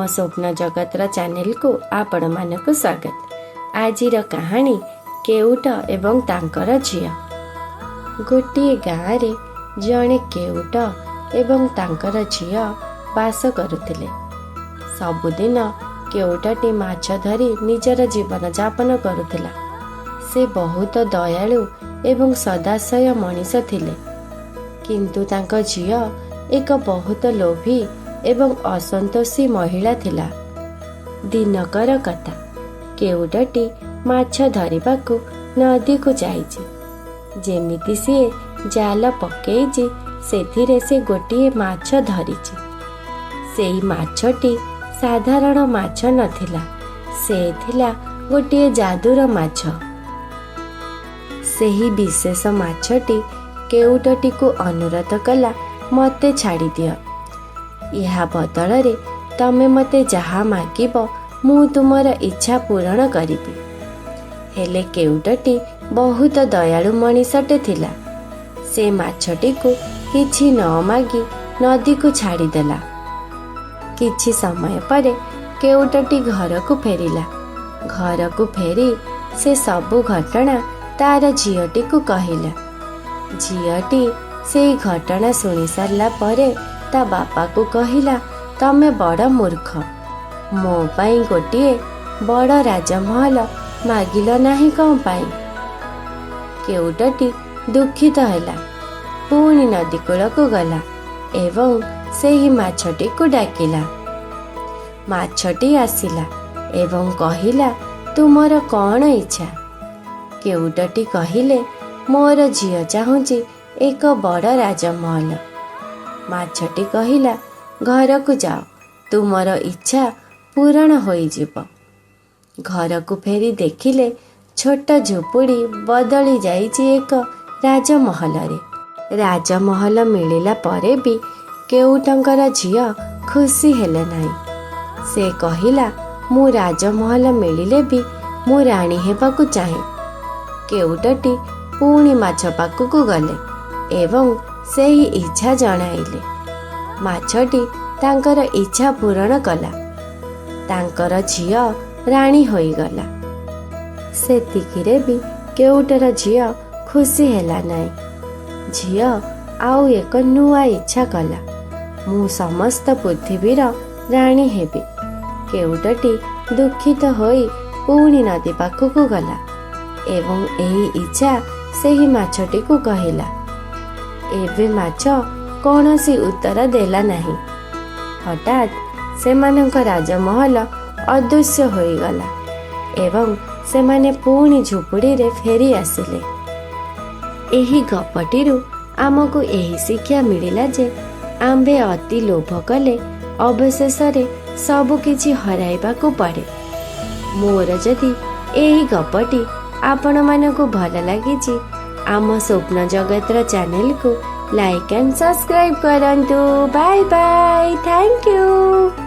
ସ୍ୱପ୍ନ ଜଗତର ଚ୍ୟାନେଲକୁ ଆପଣମାନଙ୍କୁ ସ୍ୱାଗତ। ଆଜିର କାହାଣୀ, କେଉଟ ଏବଂ ତାଙ୍କର ଝିଅ। ଗୋଟିଏ ଗାଁରେ ଜଣେ କେଉଟ ଏବଂ ତାଙ୍କର ଝିଅ ବାସ କରୁଥିଲେ। ସବୁଦିନ କେଉଟଟି ମାଛ ଧରି ନିଜର ଜୀବନଯାପନ କରୁଥିଲା। ସେ ବହୁତ ଦୟାଳୁ ଏବଂ ସଦାଶୟ ମଣିଷ ଥିଲେ। କିନ୍ତୁ ତାଙ୍କ ଝିଅ ଏକ ବହୁତ ଲୋଭୀ ଏବଂ ଅସନ୍ତୋଷୀ ମହିଳା ଥିଲା। ଦିନକର କଥା, କେଉଟଟି ମାଛ ଧରିବାକୁ ନଦୀକୁ ଯାଇଛି। ଯେମିତି ସିଏ ଜାଲ ପକେଇଛି, ସେଥିରେ ସେ ଗୋଟିଏ ମାଛ ଧରିଛି। ସେଇ ମାଛଟି ସାଧାରଣ ମାଛ ନଥିଲା, ସେ ଥିଲା ଗୋଟିଏ ଯାଦୁର ମାଛ। ସେହି ବିଶେଷ ମାଛଟି କେଉଟଟିକୁ ଅନୁରୋଧ କଲା, "ମୋତେ ଛାଡ଼ିଦିଅ। ଏହା ବଦଳରେ ତମେ ମୋତେ ଯାହା ମାଗିବ, ମୁଁ ତୁମର ଇଚ୍ଛା ପୂରଣ କରିବି।" ହେଲେ କେଉଟଟି ବହୁତ ଦୟାଳୁ ମଣିଷଟେ ଥିଲା। ସେ ମାଛଟିକୁ କିଛି ନ ମାଗି ନଦୀକୁ ଛାଡ଼ିଦେଲା। କିଛି ସମୟ ପରେ କେଉଟଟି ଘରକୁ ଫେରିଲା। ଘରକୁ ଫେରି ସେ ସବୁ ଘଟଣା ତାର ଝିଅଟିକୁ କହିଲା। ଝିଅଟି ସେଇ ଘଟଣା ଶୁଣି ସାରିଲା ପରେ ତା ବାପାକୁ କହିଲା, "ତମେ ବଡ଼ ମୂର୍ଖ। ମୋ ପାଇଁ ଗୋଟିଏ ବଡ଼ ରାଜମହଲ ମାଗିଲ ନାହିଁ କ'ଣ ପାଇଁ?" କେଉଟଟି ଦୁଃଖିତ ହେଲା। ପୁଣି ନଦୀ କୂଳକୁ ଗଲା ଏବଂ ସେହି ମାଛଟିକୁ ଡାକିଲା। ମାଛଟି ଆସିଲା ଏବଂ କହିଲା, "ତୁମର କ'ଣ ଇଚ୍ଛା?" କେଉଟଟି କହିଲେ, "ମୋର ଝିଅ ଚାହୁଁଛି ଏକ ବଡ଼ ରାଜମହଲ।" ମାଛଟି କହିଲା, "ଘରକୁ ଯାଅ, ତୁମର ଇଚ୍ଛା ପୂରଣ ହୋଇଯିବ।" ଘରକୁ ଫେରି ଦେଖିଲେ, ଛୋଟ ଝୁପୁଡ଼ି ବଦଳି ଯାଇଛି ଏକ ରାଜମହଲରେ। ରାଜମହଲ ମିଳିଲା ପରେ ବି କେଉଟଙ୍କର ଝିଅ ଖୁସି ହେଲେ ନାହିଁ। ସେ କହିଲା, "ମୁଁ ରାଜମହଲ ମିଳିଲେ ବି ମୁଁ ରାଣୀ ହେବାକୁ ଚାହେଁ।" କେଉଟଟି ପୁଣି ମାଛ ପାଖକୁ ଗଲେ ଏବଂ ସେହି ଇଚ୍ଛା ଜଣାଇଲେ। ମାଛଟି ତାଙ୍କର ଇଚ୍ଛା ପୂରଣ କଲା। ତାଙ୍କର ଝିଅ ରାଣୀ ହୋଇଗଲା। ସେତିକିରେ ବି କେଉଟର ଝିଅ ଖୁସି ହେଲା ନାହିଁ। ଝିଅ ଆଉ ଏକ ନୂଆ ଇଚ୍ଛା କଲା, "ମୁଁ ସମସ୍ତ ପୃଥିବୀର ରାଣୀ ହେବି।" କେଉଟଟି ଦୁଃଖିତ ହୋଇ ପୁଣି ନଦୀ ପାଖକୁ ଗଲା ଏବଂ ଏହି ଇଚ୍ଛା ସେହି ମାଛଟିକୁ କହିଲା। ଏବେ ମାଛ କୌଣସି ଉତ୍ତର ଦେଲା ନାହିଁ। ହଠାତ୍ ସେମାନଙ୍କ ରାଜମହଲ ଅଦୃଶ୍ୟ ହୋଇଗଲା ଏବଂ ସେମାନେ ପୁଣି ଝୁପୁଡ଼ିରେ ଫେରି ଆସିଲେ। ଏହି ଗପଟିରୁ ଆମକୁ ଏହି ଶିକ୍ଷା ମିଳିଲା ଯେ ଆମ୍ଭେ ଅତି ଲୋଭ କଲେ ଅବଶେଷରେ ସବୁ କିଛି ହରାଇବାକୁ ପଡ଼େ। ମୋର ଯଦି ଏହି ଗପଟି ଆପଣମାନଙ୍କୁ ଭଲ ଲାଗିଛି, ଆମ ସ୍ୱପ୍ନ ଜଗତର ଚ୍ୟାନେଲକୁ ଲାଇକ୍ ଆଣ୍ଡ ସବସ୍କ୍ରାଇବ୍ କରନ୍ତୁ। Bye bye, thank you.